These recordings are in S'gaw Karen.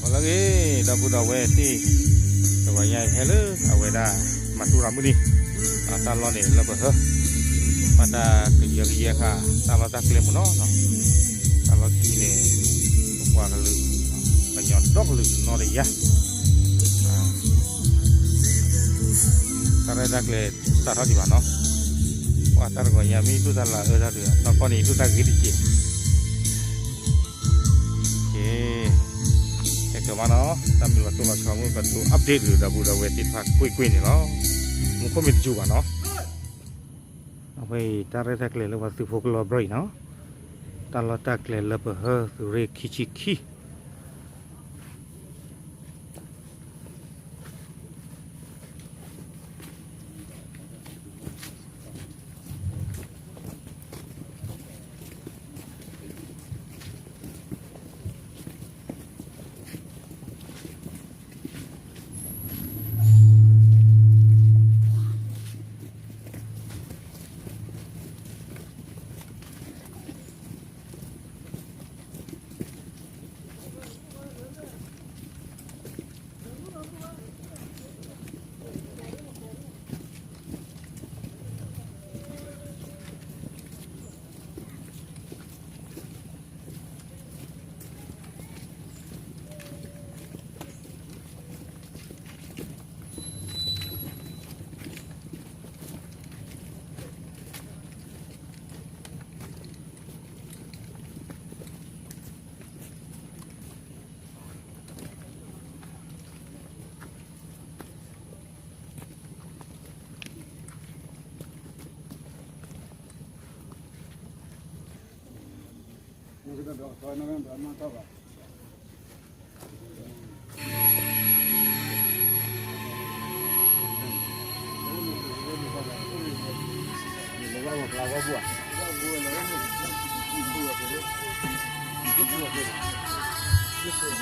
အလၢဂ့ၤ ဒီပုၢ်ဒီဝဲၢ်သ့ၣ်, တဂီၤညါအံၤဟဲလၢအဝဲဒၣ် မၤတူၢ်ရၤမုၢ်နံၤ, တၢ်လီၢ်န့ၣ်လၢပဟၢ, ဘၣ်တၢ်ကယၢကယဲဃာ် တၢ်လီၢ်တၢ်ကျဲမ့ၢ်နီၤ, တၢ်လီၢ်ခံန့ၣ် ပပှၤကလုာ်, ပှၤကညီဒီကလုာ်နီတယါ တၢ်ရဲၣ်တၢ်ကျဲၤစးထီၣ်ဒံးဘၣ်နီၤ, ပှၤတၢ်တဂီၤညါမ့ၢ်ဒိၣ်တၢ်လၢအအၢတၢ်ဒုး နီၢ်ကီၢ်န့ၣ်ဒိၣ်တၢ်ဂ့ၤတက့ၢ်, ဟဲကၢၤမးနီၤ, တၢ်မ့ၢ်လီၤတိၢ်လီၤဆီမ့ၢ်ပကတိၤ update ဒီးဒီပုၢ်ဒီဝဲၢ်သ့ၣ်တဖၣ်ကွ့ၢ်ကွ့ၢ်န့ၣ်လီၤ, မူခိၣ်မ့ၢ်တစူၤဘၣ်နီၤ, အဝဲအံၤတၢ်ရဲၣ်တၢ်ကျဲၤလၢပှၤသုးဖိကလီၤဘျီအံၤနီၤ, တၢ်လီၢ်တၢ်ကျဲၤလၢပဟၢသုးရ့ၣ်ခံဆံခံ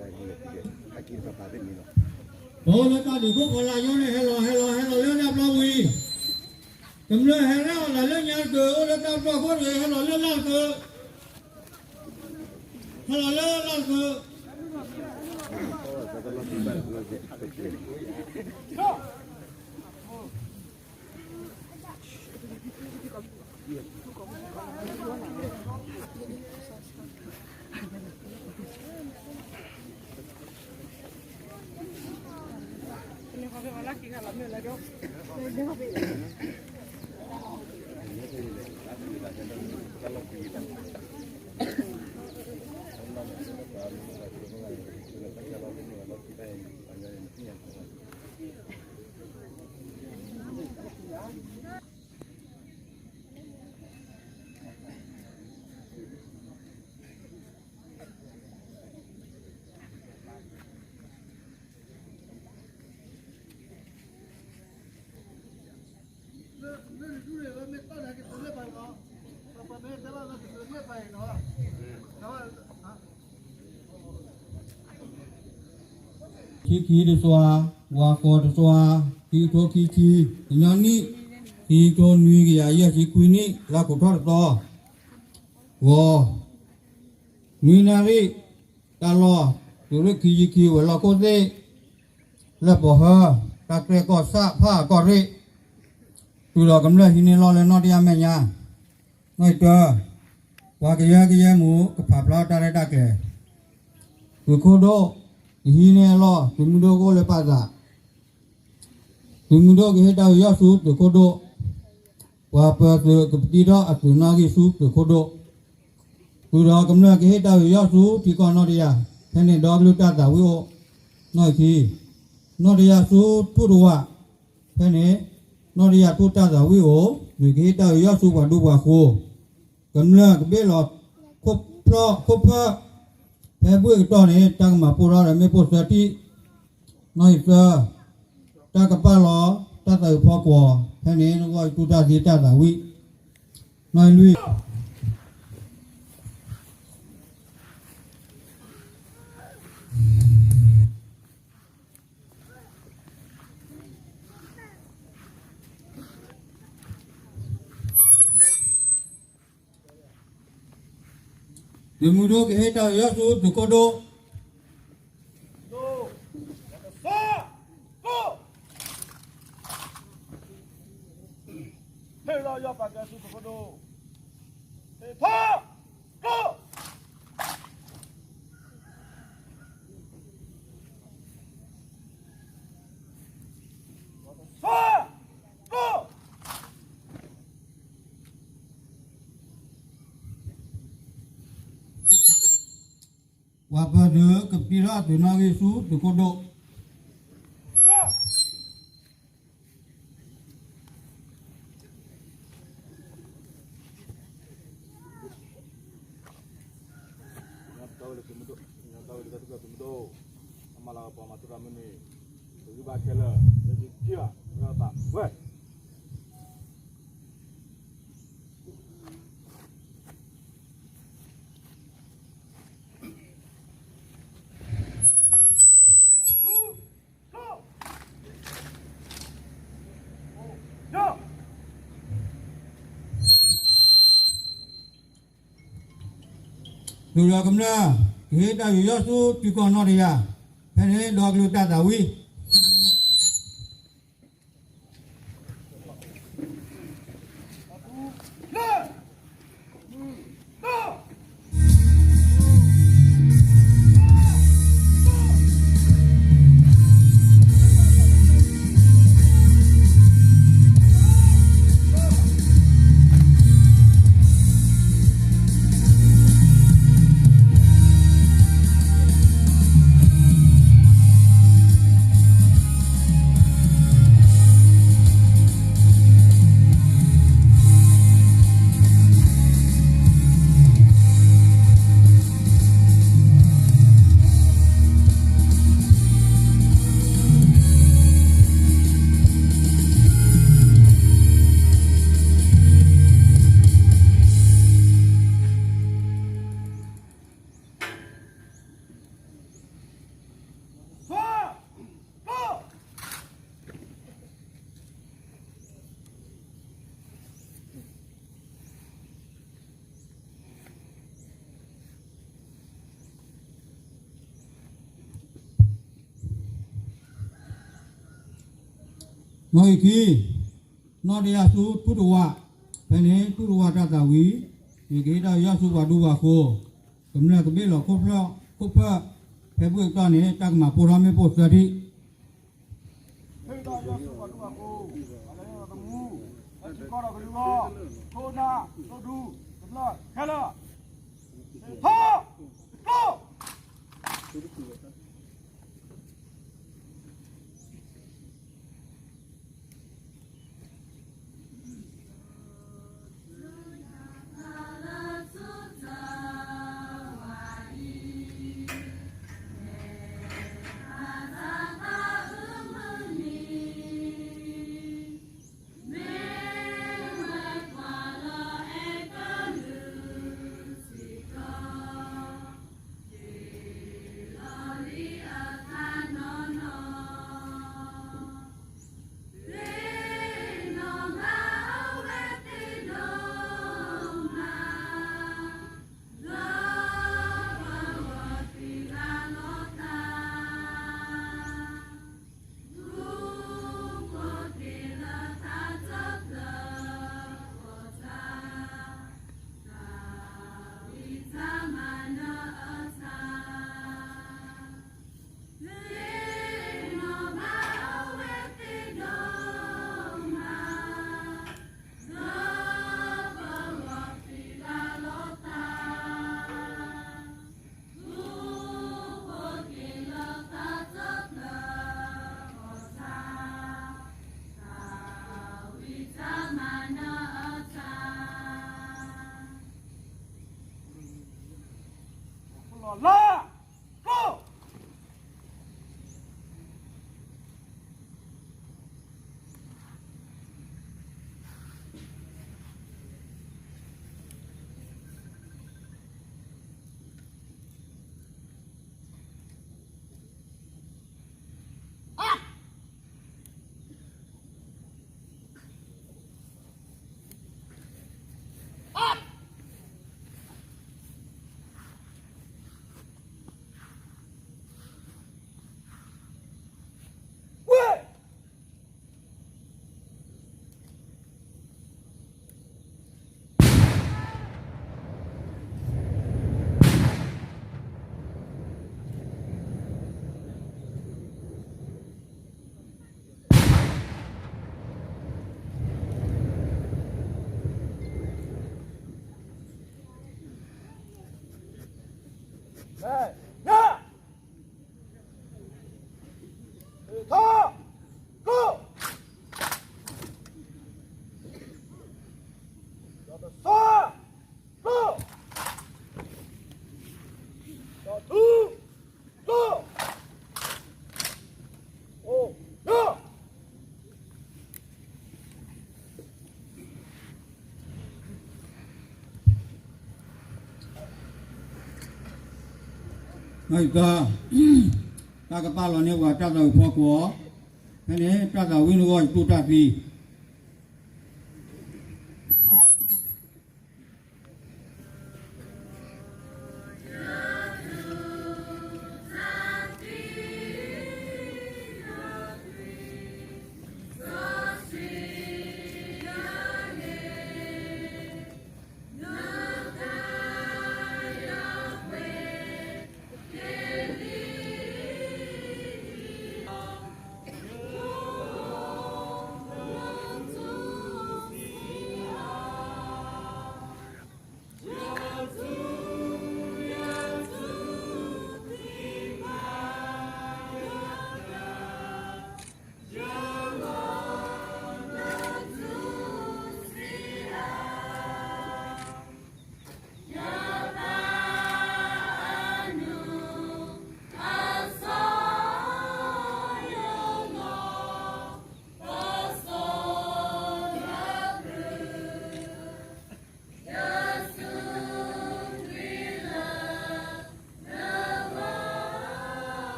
ပအိၣ်လၢတၢ်ဒုးခိၣ်ဖီလာ်ယိန့ၣ် ဟဲလီၤ ဟဲလီၤ ဟဲလီၤလၢတၢ်ပျီဝံၤ, ကမျၢၢ်ဟဲလီၤလၢညါတက့ၢ် အိၣ်လၢတၢ်ပျီခိၣ်တဂ့ၤ ဟဲလီၤလၢလၢ်တက့ၢ်, ဟဲလီၤလၢလၢ်တက့ၢ်. ခံခံတစွါ, ဝၤဃိးတစွါ, ခံကထိခံဆံ, ကညီနံၣ်, ခံကထိနွံကယၤယဲၢ်ဆံခွံနံၣ် လါခိၣ်ထီၣ်တသီ, ဂီၤ, နွံနၣ်ရံၣ်, တၢ်လီၢ်, သုးရ့ၣ်ခံဆံခံ ဝဲၤလီၢ်ခိၣ်သ့ၣ်, လၢပီၤဟၢ, တၢ်ကြဲၢ်ကီၢ်ဆၣ်ဖၣ်အကီၢ်ရ့ၣ်, တုၤဒီးကမျၢၢ်ဟံးန့ၢ်လီၢ်လၢနီၣ်တယၢ်မဲာ်ညါ, နီၣ်ဂံၢ်တၢ, ပှၤကယၢကယဲမူး ကဖးဖျါတၢ်ရဲၣ်တၢ်ကျဲၤ, သုးခိၣ်ဒိၣ်, ကဟံးန့ၢ်အလီၢ် သုးမုၢ်ဒိၣ်ကအိၣ်လၢပာ်သး, သုးမုၢ်ဒိၣ်ကဟ့ၣ်တၢ်ယူးယီၣ်ဆူသုးခိၣ်ဒိၣ်, ပှၤပၢၤသုးကပတံထီၣ်အသုးနီၣ်ဂံၢ်ဆူသုးခိၣ်ဒိၣ်, ဃုာ်ဒီးကမျၢၢ်ကဟ့ၣ်တၢ်ယူးယီၣ်ဆူထံကီၢ်နီၣ်တယၢ်, ဖဲန့ၣ်ဒီကလုာ်တၢ်သးဝံၣ်အိၣ်, နီၣ်ဂံၢ်ခံ, နီၣ်တယၢ်ဆူထူၣ်တဝၢ, ဖဲန့ၣ်, နီၣ်တယၢ်ထူၣ်တၢ်သးဝံၣ်အိၣ်, သုးကဟ့ၣ်တၢ်ယူးယီၣ်ဆူပှၤဒူပှၤဃိၤ, ကမျၢၢ်ကဘ့ၣ်လီၤ, ခိၣ်ဖျီၣ်ခိၣ်ဖၢၣ်, ဖဲဘှ့ၣ်ကတီၢ်န့ၣ် တၢ်ကမၤပိၢ်ထီၣ်ဒီးမ့ၣ်ပိၢ်သၢထံၣ်, နီၣ်ဂံၢ်သၢ, တၢ်ကပာ်လီၤ, တၢ်သးအုးဖီကွီၤ, ဖဲန့ၣ်နဂီၢ်ကတူၢ်တၢ်သံတၢ်သးဝံၣ်, နီၣ်ဂံၢ်လွံၢ် သုးမုၢ်ဒိၣ်ကဟ့ၣ်တၢ်ယူးယီၣ်ဆူသုးခိၣ်ဒိၣ်, ဟ့ၣ်လီၤယီၣ်ပာ်ကဲဆူသုးခိၣ်ဒိၣ်, ဟ့ၣ်ဖီ, ပှၤပၢၤသုးကပတံထီၣ်အသုးနီၣ်ဂံၢ်ဆူသုးခိၣ်ဒိၣ်, အမၤလၤကပီၤမၤသရၣ်မုၢ်နံၤ, ပဂံၢ်ဘါခဲလၢာ်, လၢသုထံၣ်ဘၣ်, ဝဲ သုးဒီးကမျၢၢ်, ကဟ့ၣ်တၢ်ယူးယီၣ်ဆူထံကီၢ်နီၣ်တယၢ်, ဖဲန့ၣ်ဒီကလုာ်တၢ်သးဝံၣ် နီၣ်ဂံၢ်ခံ, နီၣ်တယၢ်ဆူထူတဝး, ဖဲန့ၣ်ထူတဝးတၢ်သးဝံၣ်, ယကဟ့ၣ်တၢ်ယၢ်ဆူပှၤဒူပှၤဃိ, ကမျၢၢ်ကဘ့ၣ်လီၤခိၣ်ဖျၢၣ်, ခိၣ်ဖျၢၣ်, ဖဲဘှ့ၣ်ကတီၢ်န့ၣ် တၢ်ကမၤပိၢ်ထီၣ်မ့ၣ်ပိၢ်သၢထံၣ် ဟ့ၣ်တၢ်ယၢ်ဆူပှၤဒူပှၤဃိ, ပှၤလၢသမူ, လၢထံကီၢ်ဒီးကလုာ်အဂီၢ်, ခိၣ်နၢ်, သိၣ်ဒူ, ကမျၢၢ်ခဲလၢာ်, ထီ, တကီၢ်တၢ်ကပာ်လီၤန့ၢ်ပှၤတၢ်သးဝံၣ်ဖီခိၣ်, ဖဲန့ၣ်တၢ်သးဝံၣ်နဂီၢ်ယတူၢ်တၢ်သံ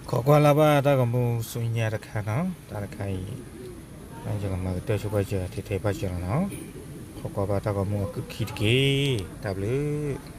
ခိးကွၢ်လၢ်ဘၣ်တၢ်ဂီၤမူဆူညါတခါနီၤ, တၢ်တခါအံၤ ယကမၤကတၢၢ်ဆိပာ်စၢၤ ထဲထဲပာ်စၢၤလီၤနီၤ, ခိးကွၢ်ဘၣ်တၢ်ဂီၤမူအကုၢ်ခံတက့ၢ်, တၢ်ဘျုး